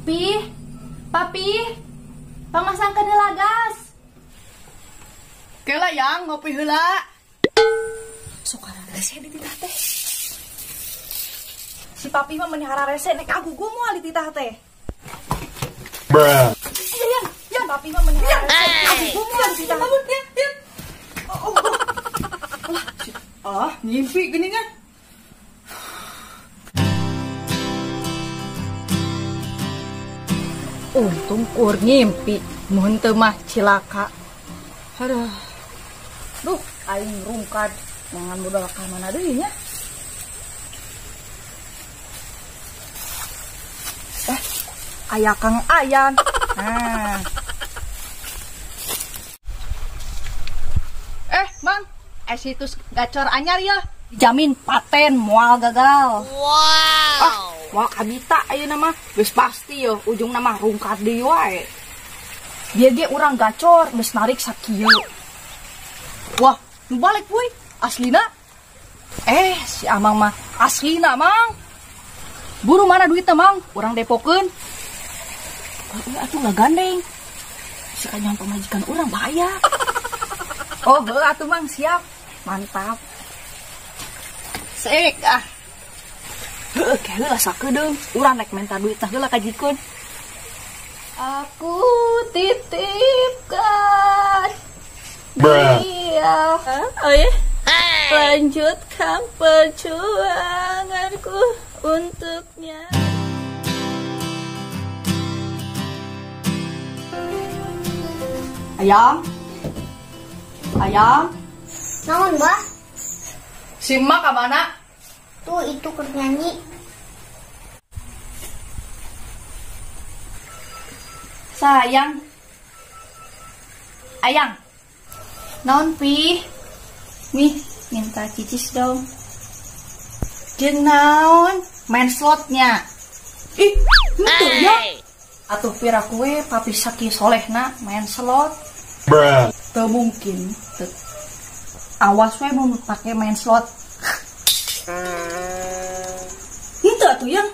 Pi, papi, pamasangkeun heula gas. Kela yang ngopi heula. Sok rese dititah teh. Si papi mah meuni rese nek kagugu moal dititah teh. Bruh. Iya, yang papi mah meuni rese kagugu moal dititah. Ya, ya. Oh, oh. Lah, ah, ngimpi geuningan. Untung kur ngimpi, mun teu mah cilaka. Aduh. Duh, aing rungkad mangan modal ka mana deui nya? Aya Kang Ayan. Nah. Mang, situs gacor anyar ya. Jamin paten moal gagal. Wow. Ah, moal kabita ayeuna mah geus pasti yo ujungna mah rungkad deui wae. Bieu ge urang gacor geus narik sakieu. Wah, nu balik puy, aslina. Si Amang mah aslina, Mang. Buru mana duitna, Mang? Urang depokeun. Oh, atuh nggak gandeng. Si kanyawan pamajikan urang bahaya. Oh, heuh atuh Mang, siap. Mantap. Sek ah. Heuh, ke heula sakedeung. Urang rek menta duit tah heula ka jikeun. Aku titipkan dia. Oh ya. Lanjutkan perjuanganku untuknya. Ayang. Ayang. Naon, Bah? Si emak ka mana? Tuh itu keur nyanyi. Sayang. Ayang. Naon, Pi? Nih, minta cicis dong. Jeung naon? Main slotnya. Ih, henteu ya. Atuh pira kue papi sakieu solehna main slot. Bruh. Teu mungkin. Teu. Awas we mun pake main slot. Henteu atuh yang.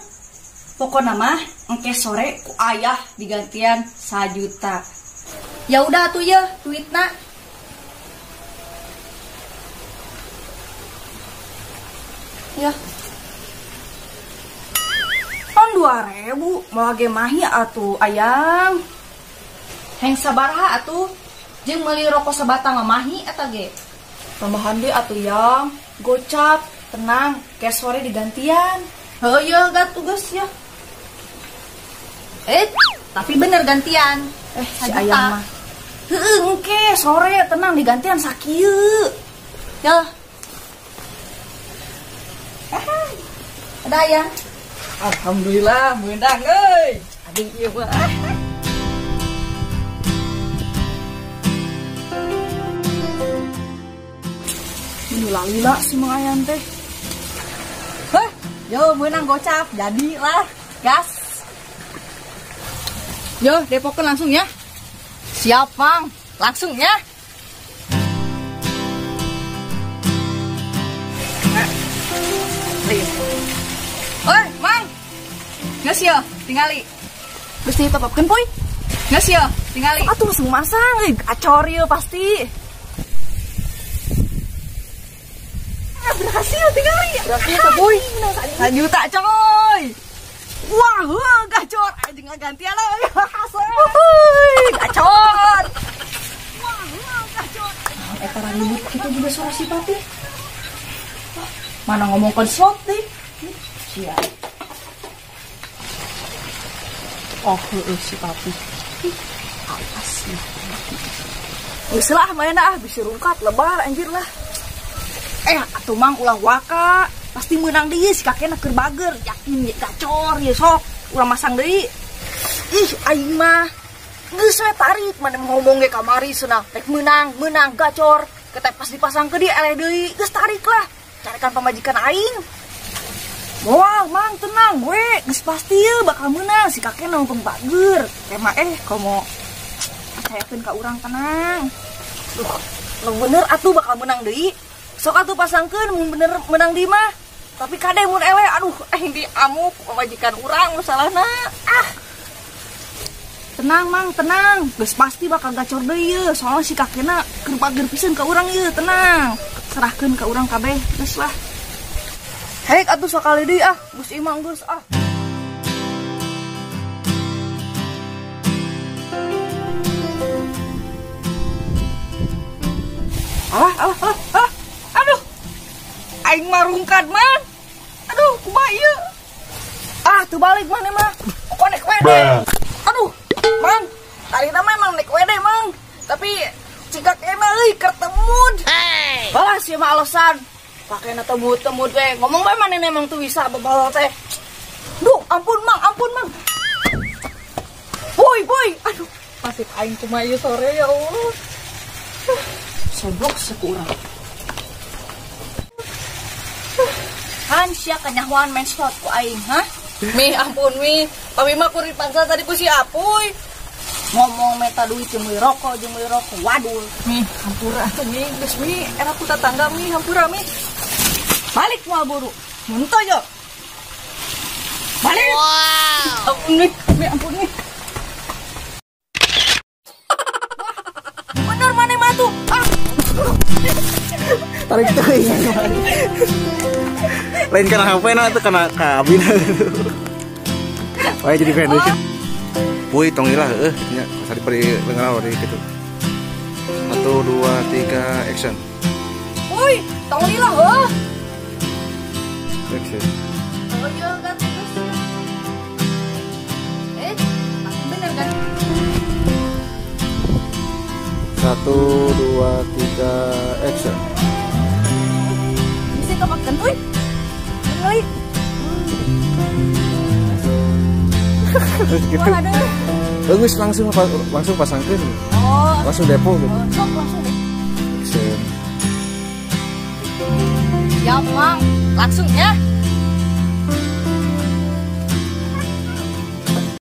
Pokona mah engke sore ku ayah digantian 1 juta. Ya udah atuh ya duitna. Ya. Pan 2.000 moal ge mahi atuh ayang. Heng sabaraha atuh jeung meuli rokok sabatang mah mahi eta ge. Tambahan deui atuh yang gocap, tenang, ke sore digantian. Heuh ye gatuh geus ya. Tapi bener gantian. Si ayang mah. Heuh engke sore tenang digantian sakieu. Ya. Ada ayang. Alhamdulillah meunang euy. Aduh ieu mah. Ini lalila si Mang Ayan teh. Heh, yo meunang gocap, jadilah gas. Yo, depokeun langsung ya. Siap, Mang. Langsung ya. Oi, Mang. Geus yo, tingali. Geus ditopopkeun, Puy. Geus yo, tingali. Atuh langsung masang, euy, gacor ieu pasti. Berhasil tingali. Berhasil tuh, Puy. 1 juta, coy. Wah, gacor. Anjing gantian euy. Wuhui, gacor. Wah, gacor. Eta ribut kitu juga suara si papi. Mana ngomongkeun slot deh. Sia. Oh, heueuh si papi. Ih, awas sih. Geus lah mainna ah bisi rungkat lebar anjir lah. Atuh Mang ulah waka, pasti meunang deui si kakekna keur bager, yakin ye gacor ye sok, urang masang deui. Ih, aing mah geus we tarik mana ngomong ge kamari cenah, rek meunang, meunang gacor. Ketek pas dipasang ke dia eleh deui, geus tarik lah. Carikan pamajikan aing. Moal Mang tenang we, geus pasti ye bakal meunang si kakekna untung bager. Tema komo percayakeun ka urang tenang. Duh, nu bener atuh bakal meunang deui. Sok atuh pasangkeun mun bener menang di mah. Tapi kade mun eleh aduh diamuk pamajikan urang masalahna. Ah. Tenang mang, tenang. Geus pasti bakal gacor deui ieu. Soalnya si kakekna keur bager pisan ka urang ieu, tenang. Serahkeun ka urang kabeh, geus lah. Hek atuh sakali deui ah, geus imang geus ah. Alah, alah, alah, alah. Aduh. Aing mah rungkad man. Aduh, kumaha ieu? Ah, teu balik maneh mah. Pokoknya nek wede. Aduh, mang. Tadi mah memang nek wede, mang. Tapi cika kena euy keur temud. Balah sih mah alasan. Pakena temud-temud we. Ngomong bae maneh emang tuh bisa bebal teh. Duh, ampun mang, ampun mang. Boy, boy. Aduh, nasib aing kumaha ieu sore ya Allah. Sobrok sekurang. Han sia kanyahoan main slot ku aing, ha? Mi, ampun mi. Pami mah kuring pangsa tadi ku si Apuy. Ngomong meta duit jeung meuli rokok, jeung meuli rokok. Waduh. Mi, hampura atuh mi, geus mi, era ku tatangga mi, hampura mi. Balik moal buru. Muntah yo. Balik. Wow. Ampun mi, mi ampun mi. Wah, bener maneh mah tuh. Ah. Tarik teuing. Lain karena HP na itu karena kabin. Wah jadi pendek. Puy tong ilah heueuh nya pasar di lengan di gitu. 1 2 3 action. Puy tong lila heueuh. Action. Oh iya kan terus. Bener kan? 1 2 3 action. Bisa kemakan puy. Ngeli. Terus gitu. Bagus langsung langsung pasangkeun. Oh. Langsung depo gitu. Oh, sok langsung deh. Action. Siap, Mang. Langsung ya.